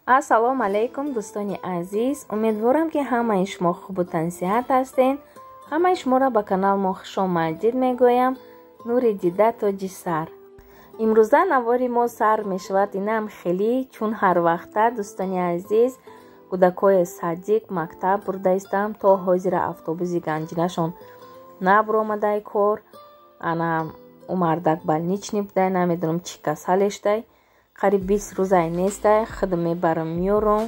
Ассалому алайкум дӯстони азиз, умедворам ки ҳамаи шумо хубу тансиҳат ҳастед. Ҳамаи шуморо ба канал мо хушомадид мегӯям. Нури дида тоҷи сар. Имрӯза навори мо сар мешавад инам хеле чун ҳар вақта дӯстони азиз кӯдакҳои садик мактаб бурдаистам то ҳозира автобуси ганҷинашон набуромадай кор. Ана умардак больничный будай, намедонам чӣ касалештай. Қариб 20 рӯзай нестай, худ мебарам меёрам.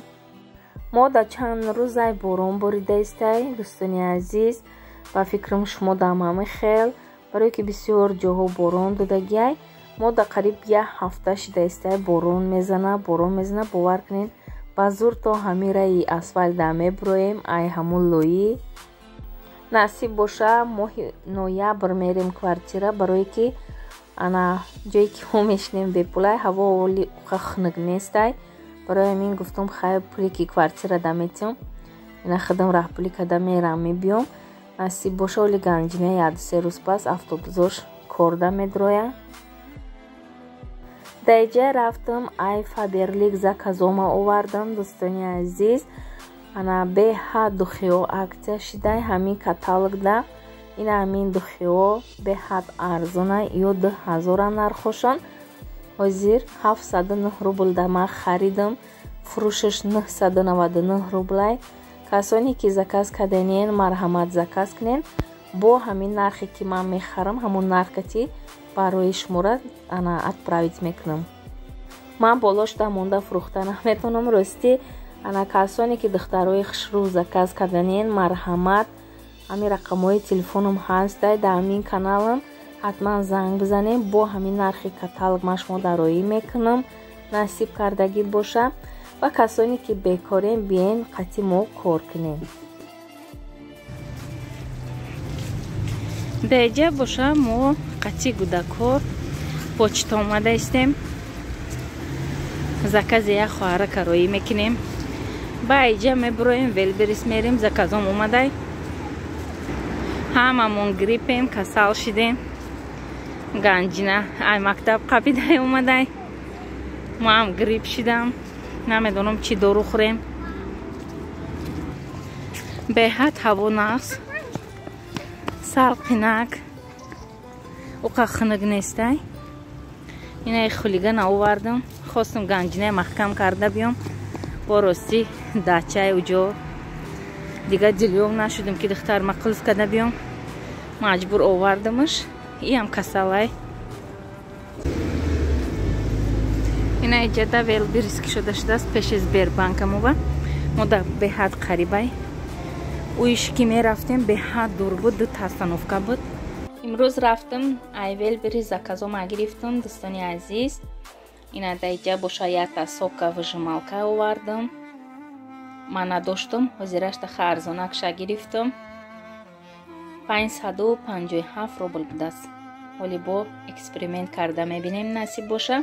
Мо да чанд рӯзай борон боридаистай дӯстони азиз. Ба фикрам шумо дам ҳами хел, барое ки бисёр ҷоҳо борон додагиай. Мо да қариб як ҳафта шидаистай борон мезана, борон мезана. Бовар кунед, ба зур то ҳами раи асфалт да мебуроем, ай ҳамун лоӣ. Насиб боша моҳи ноябр мерем квартира, барое ки ана ҷое ки мо мешинем бепулай, ҳаво оли уқа хунук нестай. Барои ҳамин гуфтум хай пуле ки квартира да метиҳам, ина худам раҳпулӣ када мерам мебиём. Насиб боша оли ганҷина як-се рӯз пас автобусош корда медроя. Даиҷа рафтам, ай Фаберлик заказома овардам дӯстони азиз. Ана беҳад духиҳо аксия шидай ҳамин каталогда. Ина ҳамин духиҳо беҳад арзона, ё 2000 нархошон. Ҳозир 709 рубл да ман харидам, фурӯшаш 999 рублай. Касоне ки заказ карданien, марҳамат заказ кунен. Бо ҳамин нархе ки ман мехарам, ҳамон нархати барои шуморо ана отправить мекунам. Ман болошда монда фурӯхта наметавонам ростӣ. Ана касоне ки духтарои хушрӯ заказ карданien, марҳамат, ҳамин рақамҳои телефоном ҳастай дар ҳамин каналам, ҳатман занг бизанем. Бо ҳамин нархи каталог ман шумо дароӣ мекунам, насиб кардагӣ боша. Ва касоне ки бекорем, биен қатъи мо кор кунем. Даиҷа боша мо қатъи гудакҳо почта омада истем. Закази як хоҳарака роӣ мекунем. Ба иҷа мебуроем, Велберис мерем, заказом омадай. Ҳамамон гриппем, касал шидем. Ганҷина ай мактаб қапидай омадай. Маам грипп шидам, намедонам чӣ дору хӯрем. Беҳад ҳаво нағз, салқинак, уқа хунук нестай. Инаи хулига наовардам, хостам ганҷинаи маҳкам карда биём. Бо ростӣ дачаи уҷо дига дилёв нашудем ки духтар мақлиф карда биём, маҷбур овардамаш. Иам касалай. Ина иҷада Велберис ки шуда шудааст пеши Сбербанкамова. Мо да беҳад қарибай. Уиш ки мерафтем беҳад дур буд, ду остановка буд. Имрӯз рафтам ай Велберис заказома гирифтам дӯстони азиз. Ина даиҷа боша якта сока выжималка овардам. Ман надоштам, ҳозирашта арзонакша гирифтам. 557 рубл будааст. Ҳоли бо эксперимент карда мебинем, насиб боша.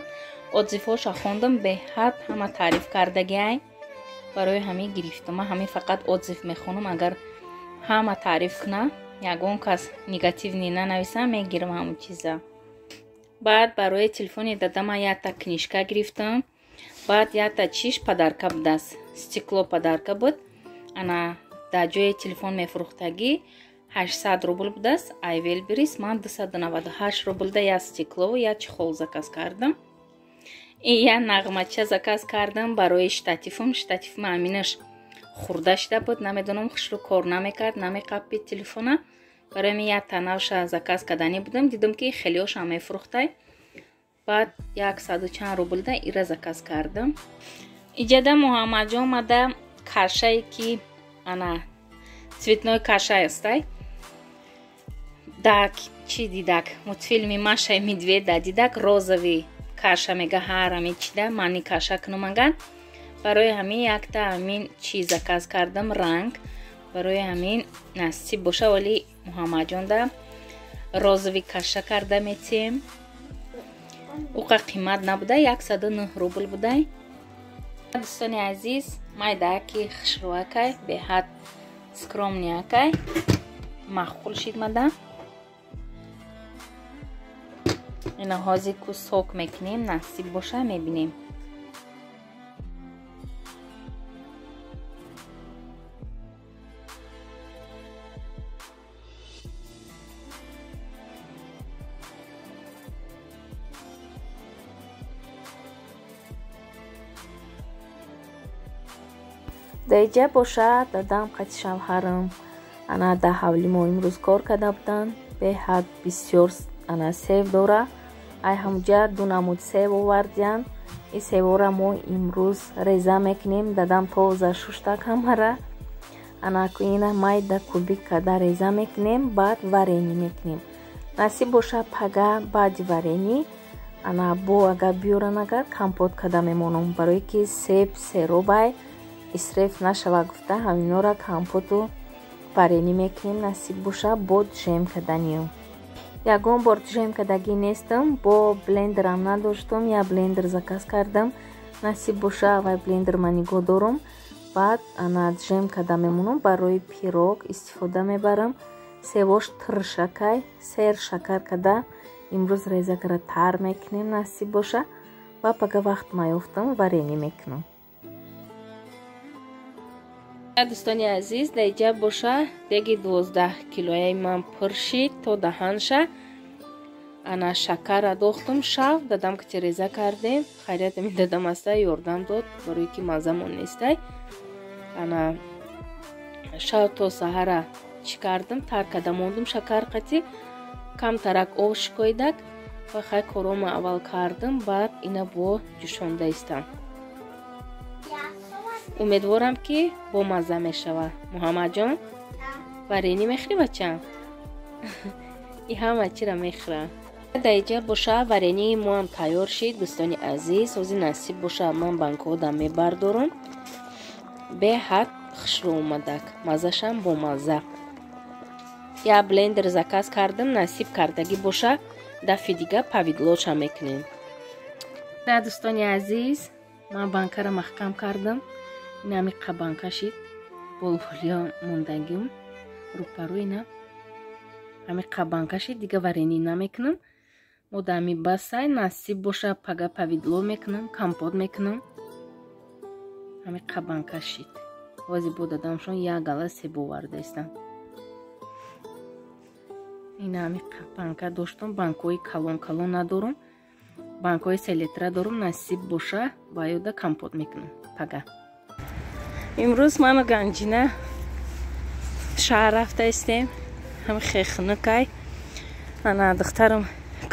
Отзывҳоша хондам, беҳад ҳама таъриф кардагиай. Барои ҳамин гирифтам. Ман ҳамин фақат отзыв мехонам, агар ҳама таъриф куна, ягон кас негативни нанависа, мегирам ҳамон чиза. Баъд барои телефони дадама якта книжка гирифтам. Баъд якта чиш подарка будааст, стекло подарка буд. Ана дар ҷои телефон мефурӯхтагӣ 800 рубл будааст. Ай Велберис ман 298 рублда як стеклову як чехол заказ кардам. И як нағмача заказ кардам барои штативам. Штативма аминаш хурда шуда буд, намедонам хушрӯ кор намекард, намеқапид телефона. Барои ҳамин як танавша заказ карданӣ будам, дидам ки хелиҳошам мефурӯхтай. Баъд 100 чанд рублда ира заказ кардам. Иҷада Муҳаммадҷон омада кашае ки ана цветной каша астай. Дак чӣ дидак? Мультфилми Маша и Медведь да дидак, розовый каша мега ҳар ҳамин чида мани каша кунам агар. Барои ҳамин якта ҳамин чӣ заказ кардам, ранг. Барои ҳамин насиб боша вале Муҳаммадҷонда розовый каша карда метиҳем. Уқа қимат набуда, 109 рубл будай. Дӯстони азиз, майдааки хушрӯакай, беҳад скромниакай, маъқул шид мада. Ина ҳозир ку сок мекунем, насиб боша мебинем. Дар иҷа бошад, дадам қати шавҳарам ана дар ҳавли мо имрӯз кор карда буданд. Беҳад бисёр ана сев дора. Ай ҳамуҷа ду намуд сев овардиянд. Ин севора мо имрӯз реза мекунем. Дадам тоза шуштак ҳамара. Ана ина майда кубик карда реза мекунем, баъд варенье мекунем. Насиб боша, пага баъди варенье ана бо агар биёран, агар компот карда мемонам, барое ки себ серобай, исроф нашава гуфта, ҳаминора компоту варенье мекунем, насиб боша, бо джем карданиё. Ягон бор джем кардагӣ нестам, бо блендерам надоштум, я блендер заказ кардам. Насиб боша, вай блендер ма нигоҳ дорум, баъд ана джем карда мемонам, барои пирог истифода мебарам. Севош тиршакай, сер шакар карда имрӯз реза карда тар мекунем, насиб боша, ва пага вақт маёфтам, варенье мекунам. Дӯстони азиз, дар иҷа боша деги 12 килояи ман пур шид то даҳанша. Ана шакар адохтум шав, дадам ки реза кардем. Хайрият, ами дадам аста ёрдам дод, барое ки мазамон нестай. Ана шав то саҳара чӣ кардам, тар карда мондум шакар қати, камтарак об шикоидак ва хай корома аввал кардам, баъд ина бо ҷӯшонда истам. Умедворам, ки бомазза мешавад. Муҳаммадҷон, варенье мехӯрӣ, бачам? И ҳама чира мехӯра. Дар иҷа боша вареньеи моам тайёр шид, дӯстони азиз. Ҳозир, насиб боша, ман банкҳода мебардорам. Беҳад хушрӯ омадак, маззашам бомазза. Я блендер заказ кардам, насиб кардагӣ боша, дафъи дига повидлоша мекунем. Да, дӯстони азиз, ман банкара маҳкам кардам. Инами банка шид, болболиё мондагим рӯпарӯ. Ина ҳами банка шид, дига варенье намекунам. Одами басай, насиб боша, пага повидло мекунам, компот мекунам. Ҳами банка шид. Вози бо дадамшон як гала себ оварда истам. Ина ҳами банка доштам, банкҳои калон калон надорам, банкҳои 3 литра дорам. Насиб боша, ба ёда компот мекунам пага. Имрӯз ману Ганҷина шаҳр рафта истем. Ҳами хехнукай. Ана духтарам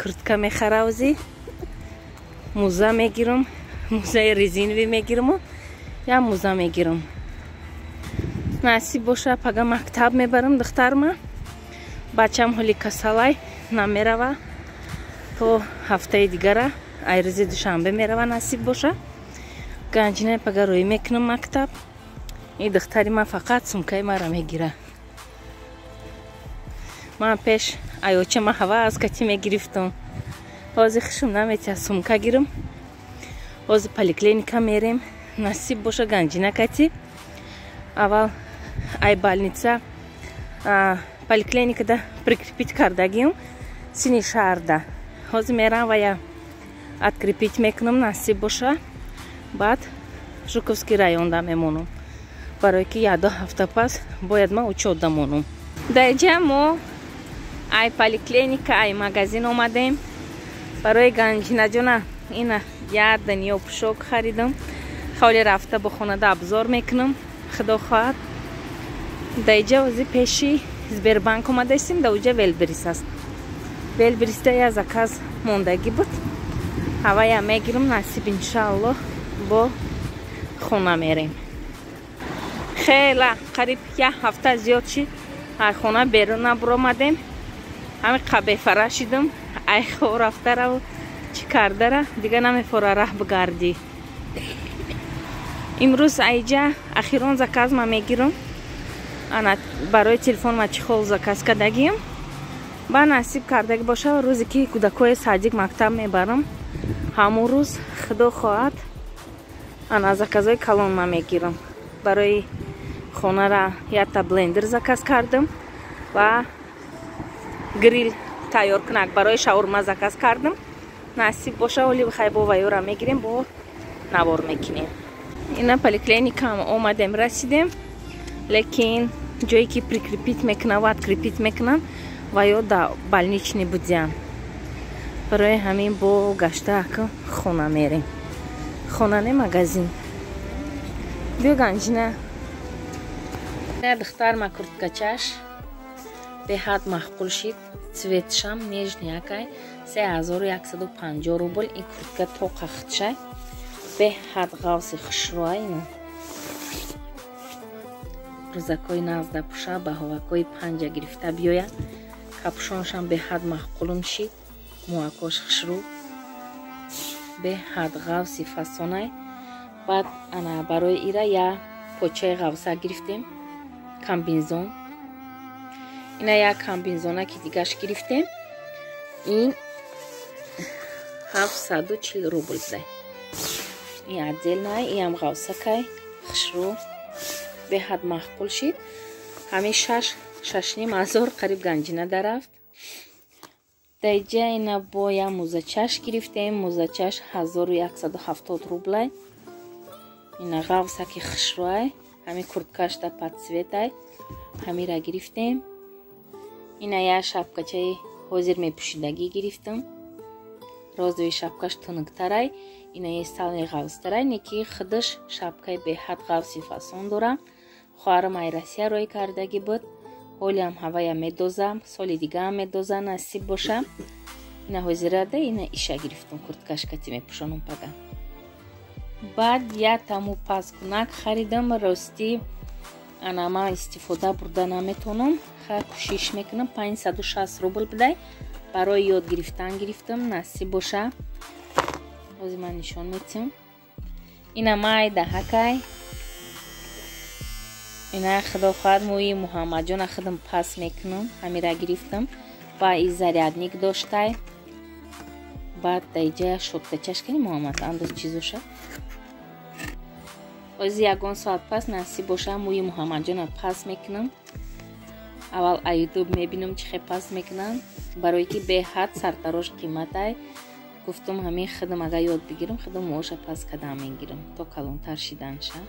куртка мехара, озӣ муза мегирам, музаи резиновый мегираму як муза мегирам. Насиб боша, пага мактаб мебарам духтарма. Бачам ҳоли касалай, намерава то ҳафтаи дигара, ай рӯзи душанбе мерава, насиб боша. Ганҷинаи пага рӯӣ мекунам мактаб. Ин духтари ман фақат сумкаи маро мегира. Ман пеш аёча ма ҳавас кати мегирифтам, ҳозир хушум наметиҳад сумка гирам. Ҳозир поликлиника мерем, насиб боша, Ганҷина кати. Аввал ай больница поликлиникада прикрепить кардагиам сини шаҳрда. Ҳозир мерам ва я открепить мекунам, насиб боша, баъд Жуковский районда мемонам, барое ки якду ҳафта пас бояд ман учётда монам. Дар иҷа мо ай поликлиника, ай магазин омадем. Барои Ганҷинаҷона ина як дунё пӯшок харидам. Ҳоли рафта бо хонада обзор мекунам, худо хоҳад. Дар иҷа ози пеши Сбербанк омадаистем. Дар уҷа Вайлдберриз аст. Вайлдберризда я заказ мондагӣ буд, ҳавая мегирам, насиб, иншааллоҳ, бо хона мерем. Хела қариб як ҳафта зиёд шид, ай хона берун набуромадем. Ҳами қабефара шидам, ай хоб рафтараву чӣ кардара дига намефора раҳ бигардӣ. Имрӯз айҷа ахирон заказ ма мегирам. Ана барои телефон ма чехол заказ кардагиам. Ба насиб кардагӣ боша, рӯзе ки кӯдакҳои садик, мактаб мебарам, ҳамон рӯз, худо хоҳад, ана заказҳои калон ма мегирам. Барои хонара якта блендер заказ кардам ва грил тайёр кунак барои шаурма заказ кардам. Насиб боша, оли хай бо ваёра мегирем, бо навор мекунем. Ина поликлиникам омадем, расидем, лекин ҷое ки прикрепить мекунам ва открепить мекунам, ва ё да больничный будиям. Барои ҳамин бо гашта ака хона мерем. Хона не, магазин. Биё, Ганҷина. Духтар ма курткачаш беҳад маъқул шид, цветшам нежный акай, 3150 рубл. Ин куртка тоқа худшай, беҳад ғавси хушрӯай. Ина рӯзакҳои нағз пуша, ба ҳовакҳои панҷа гирифта биёя. Капюшоншам беҳад маъқулум шид, мӯакош хушрӯ, беҳад ғавси фасонай. Баъд ана барои ира я почаи ғавса гирифтем, комбинезон. Ина як комбинезона ки дигаш гирифтем, ин 740 рубл будай. Ин отдельная, иам ғавсакай, хушрӯ, беҳад маъқул шид. Ҳамин 6-6,5 ҳазор қариб ганҷина дарафт. Даиҷа ина бо я мӯзачаш гирифтем, мӯзачаш 1170 рублай. Ина ғавсаки хушрӯай, ҳамин курткашда под цветай, ҳамира гирифтем. Ина я шапкачаи ҳозир мепӯшидагӣ гирифтам, розовый, шапкаш тунуктарай, ина е сали ғавстарай, неки худаш шапкаи беҳад ғавси фасон дорам. Хоҳарам ай Россия рӯй кардагӣ буд, ҳолиам ҳавая медозам, соли дигаам медоза, насиб боша. Ина ҳозирада ина иша гирифтам, курткашкати мепӯшонам пага. Баъд я таму паскунак харидам. Ростӣ, ана ман истифода бурда наметонам, хай, кӯшиш мекунам. 560 рубл будай, барои ёд гирифтан гирифтам, насиб боша, ҳозир ман нишон метиҳам. Ина май даҳакай, ина худо хоҳад, мӯи Муҳаммадҷона худам пас мекунам, ҳамира гирифтам. Ба и зарядник доштай. Баъд даиҷа щёткачаш кани, Муҳаммад, андоз чизоша. Ҳозир ягон соат пас, насиб боша, мӯи Муҳаммадҷона пас мекунам. Аввал а Ютуб мебинам, чӣ хел пас мекунанд, барое ки беҳад сартарош қиматай. Гуфтум, ҳамин худам агар ёд бигирам, худам мӯоша пас кардам мегирам, то калонтар шиданша.